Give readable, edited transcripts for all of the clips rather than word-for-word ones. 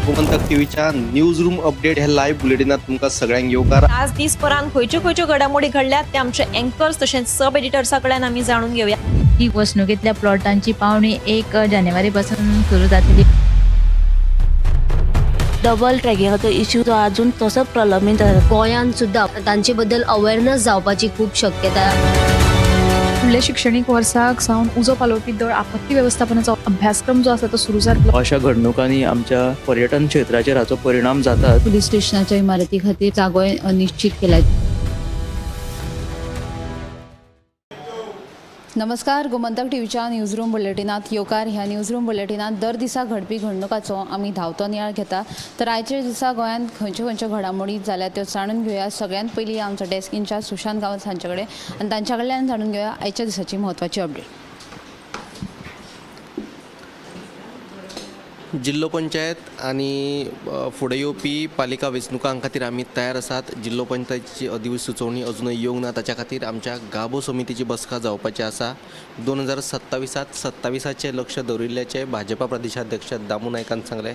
गोमंतक टीव्हीच्या news room update ह्या live बुलेटिनात तुमकां सगळ्यांक येवकार. आज दिसभरान खंयच्यो खंयच्यो घडामोडी घडल्यात ते आमचे अँकर्स तशेंच सब एडिटर्सा कडल्यान आमी जाणून घेवया. ही वसणुकेंतल्या प्लॉटांची पावणी 1 जानेवारी पासून सुरू जातली. डबल ट्रॅकिंगाचो इश्यू तो अजून तसोच प्रलंबीत आसा. गोंयांत सुद्दां तांचे बद्दल अवेरनस जावपाची खूब शक्यता. फुडल्या शिक्षणीक वर्साक सावन उजो पालोवपी दळ आपत्ती वेवस्थापनाचो अभ्यासक्रम जो आसा तो सुरू जातलो. अशा घडणुकांनी आमच्या पर्यटन क्षेत्राचेर हाचो परिणाम जाता. पुलीस स्टेशनाच्या इमारती खातीर जागोय निश्चित केला. नमस्कार, गोमंतक टीव्हीच्या न्यूज रूम बुलेटिनात येवकार. ह्या न्यूज रूम बुलेटिनात दर दिसा घडपी घडणुकाचो आमी धांवतो नियाळ घेता. तर आयच्या दिसा गोंयांत खंयच्यो खंयच्यो घडामोडी जाल्या त्यो जाणून घेवया. सगळ्यांत पयलीं आमचो डेस्क इन्चार्ज सुशांत गांवस हांचे कडेन आनी तांच्या कडल्यान जाणून घेवया आयच्या दिसाची म्हत्वाची अपडेट. जिल्लो पंचायत आनी फुडें येवपी पालिका वेंचणुकां खातीर आमी तयार आसात. जिल्लो पंचायतीची अधिसुचोवणी अजुनूय येवंक ना. ताच्या खातीर आमच्या गाबो समितीची बसका जावपाची आसा. 2027त 27चें लक्ष दवरिल्ल्याचें भाजपा प्रदेशाध्यक्ष दामू नायकान सांगलें.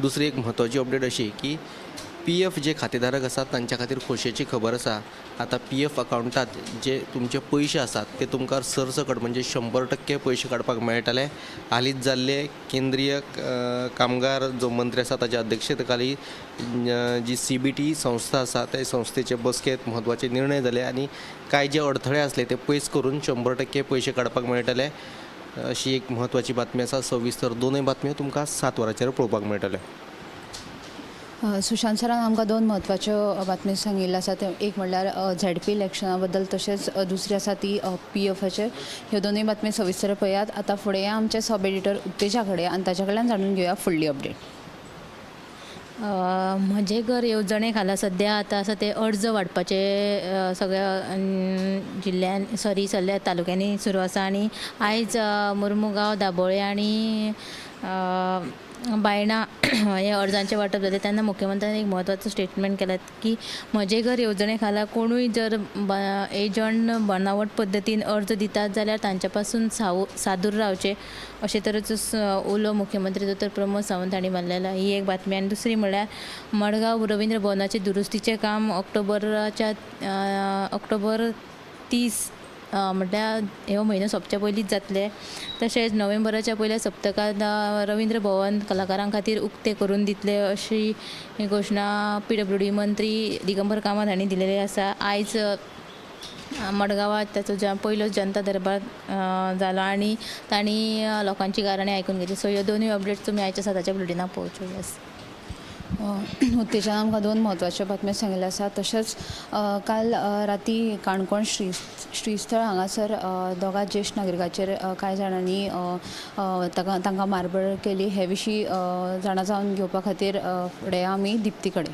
दुसरी एक म्हत्वाची अपडेट अशी की पीएफ जे खातेधारक आसात तांच्या खातीर खोशयेची खबर आसा. आतां पीएफ अकावंटात जे तुमचे पयशे आसात ते तुमकां सरसकट म्हणजे 100% पयशे काडपाक मेळटले. हालींच जाल्ले केंद्रीय कामगार जो मंत्री आसा ताच्या अध्यक्षतेखाली जी सीबीटी संस्था आसा त्या संस्थेचे बसकेंत म्हत्वाचे निर्णय जाले आनी कांय जे अडथळे आसले ते पयस करून 100% पयशे काडपाक मेळटले अशी एक म्हत्वाची बातमी आसा. सविस्तर दोनूय बातम्यो तुमकां 7 वरांचेर पळोवपाक मेळटल्यो. सुशांत सरान आमकां दोन म्हत्वाच्यो बातम्यो सांगिल्ल्यो आसा. ते एक म्हणल्यार झेडपी इलेक्शना बद्दल, तशेंच दुसरी आसा ती पी एफाचेर. ह्यो दोनूय बातम्यो सविस्तर पळयात. आतां फुडें आमचे सब एडिटर उत्तेजा कडेन आनी ताच्या कडल्यान जाणून घेवया फुडली अपडेट. म्हजें घर येवजणे खाला सद्या आतां आसा ते अर्ज वाडपाचे सगळ्या जिल्ल्यान, सॉरी, सगळ्या तालुक्यांनी सुरू आसा आनी आयज मुर्मुगांव, दाबोळे आनी बायणा हे अर्जांचें वांटप जालें. तेन्ना मुख्यमंत्र्यान एक म्हत्वाचो स्टेटमेंट केलां की म्हजें घर येवजणे खाला कोणूय जर एजंट बनावट पद्दतीन अर्ज दितात जाल्यार तांच्या पासून सादूर रावचें, अशे तरेचो उलो मुख्यमंत्री दोतोर प्रमोद सावंत हांणी मारलेलो. ही एक बातमी. आनी दुसरी म्हळ्यार मडगांव रवींद्र भवनाचें दुरुस्तीचें काम ऑक्टोबर 30, म्हटल्यार हो म्हयनो सोंपच्या पयलींच जातलें. तशेंच नोव्हेंबराच्या पयल्या सप्तकांत रवींद्र भवन कलाकारां खातीर उक्तें करून दितले अशी घोशणा पीडब्ल्यूडी मंत्री दिगंबर कामत हांणी दिलेली आसा. आयज मडगांवात ताचो पयलो जनता दरबार जालो आनी तांणी लोकांची गाराणीं आयकून घेतली. सो ह्यो दोनूय अपडेट्स तुमी आयच्या 7च्या बुलेटिनाक पळोवच्यो. येस. उत्तेजनान आमकां दोन म्हत्वाच्यो बातम्यो सांगिल्ल्यो आसा. तशेंच काल राती काणकोण श्रीस्थळ हांगासर दोगां ज्येश्ठ नागरिकांचेर कांय जाणांनी तांकां मारबड केली. हे विशीं जाणा जावन घेवपा खातीर फुडें आमी दिप्ती कडेन.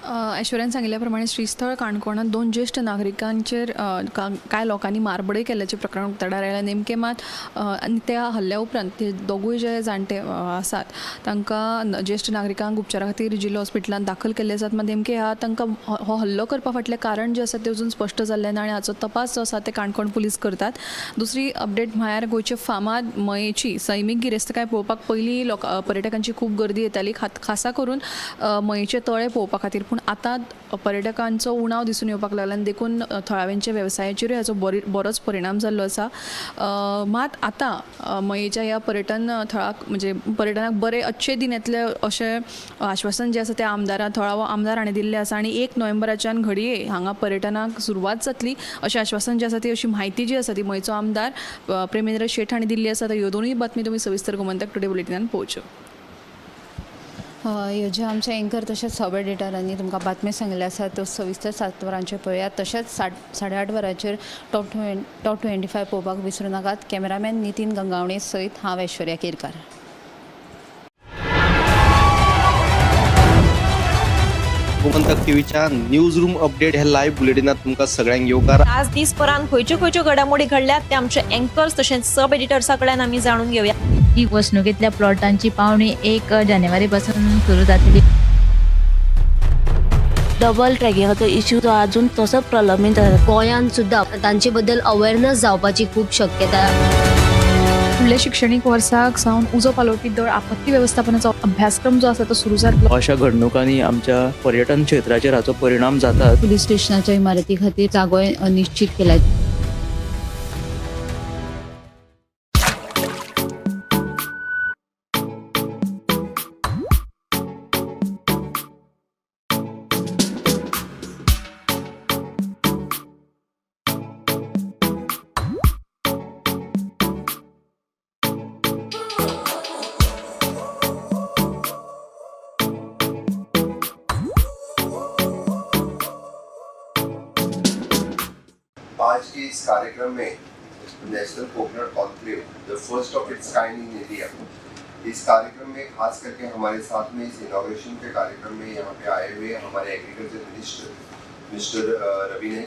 ऐश्वर्यान सांगिल्ल्या प्रमाणे श्रीस्थळ काणकोणांत दोन ज्येश्ठ नागरिकांचेर कांय लोकांनी मारबडय केल्ल्याचें प्रकरण उक्ताडार आयलां. नेमकें मात आनी त्या हल्ल्या उपरांत ते दोगूय जे जाणटे आसात तांकां, ज्येश्ठ नागरिकांक उपचारा खातीर जिल्लो हॉस्पिटलांत दाखल केल्ले आसात. मात नेमकें ह्या तांकां हो हल्लो करपा फाटलें कारण जें आसा तें अजून स्पश्ट जाल्लें ना आनी हाचो तपास जो आसा ते काणकोण पुलीस करतात. दुसरी अपडेट म्हळ्यार गोंयचे फामाद मयेची सैमीक गिरेस्तकाय पळोवपाक पयलीं लोक पर्यटकांची खूब गर्दी येताली, खासा करून मयेचे तळे पळोवपा खातीर. पूण आतां पर्यटकांचो उणाव दिसून येवपाक लागला आनी देखून थळाव्यांच्या वेवसायाचेरूय हाचो बरोच परिणाम जाल्लो आसा. मात आतां मयेच्या ह्या पर्यटन थळाक म्हणजे पर्यटनाक बरे अच्छे दिन येतले अशें आश्वासन जें आसा तें आमदारा, थळावो आमदार हाणें दिल्लें आसा आनी 1 नोव्हेंबराच्यान घडये हांगा पर्यटनाक सुरवात जातली अशें आश्वासन जें आसा ती, अशी म्हायती जी आसा ती मयेचो आमदार प्रेमेंद्र शेट हांणी दिल्ली आसा. तर ह्यो दोनूय बातमी तुमी सविस्तर गोमंतक टुडे बुलेटिनान पळोवच्यो. ह्यो ज्यो आमचे एंकर तशेंच सब एडिटरांनी तुमकां बातम्यो सांगिल्ल्यो आसा त्यो सविस्तर 7 वरांचेर पळयात. तशेंच 8:30 वरांचेर टॉप 25 पळोवपाक विसरूं नाकात. कॅमेरामॅन नितीन गंगावणे सयत हांव ऐश्वर्या केरकार. गोमंतक टीव्हीच्या न्यूज रूम अपडेट ह्या लायव्ह बुलेटिनात तुमकां सगळ्यांक येवकार. आज दिसभरान खंयच्यो खंयच्यो घडामोडी घडल्यात ते आमचे अँकर्स तशेंच सब एडिटर्सा कडल्यान आमी जाणून घेवया. ही वसणुकेंतल्या प्लॉटांची पावणी 1 जानेवारी पासून सुरू जातली. डबल ट्रॅकिंगाचो इश्यू तो अजून तसोच प्रलंबीत आसा. गोंयांत सुद्दां तांचे बद्दल अवेरनस जावपाची खूब शक्यता. फुडल्या शिक्षणीक वर्साक सावन उजो पालोवपी दळ आपत्ती वेवस्थापनाचो अभ्यासक्रम जो आसा तो सुरू जातलो. अशा घडणुकांनी आमच्या पर्यटन क्षेत्राचेर हाचो परिणाम जाता. पुलीस स्टेशनाच्या इमारती खातीर जागोय निश्चित केला. आज के इस कार्यक्रम में national coconut conclave, the first of its kind in India, इस कार्यक्रम में खास करके हमारे साथ में इस इनॉग्रेशन के कार्यक्रम में यहाँ पे आए हुए हमारे एग्रीकल्चर मिनिस्टर मिस्टर रवि ने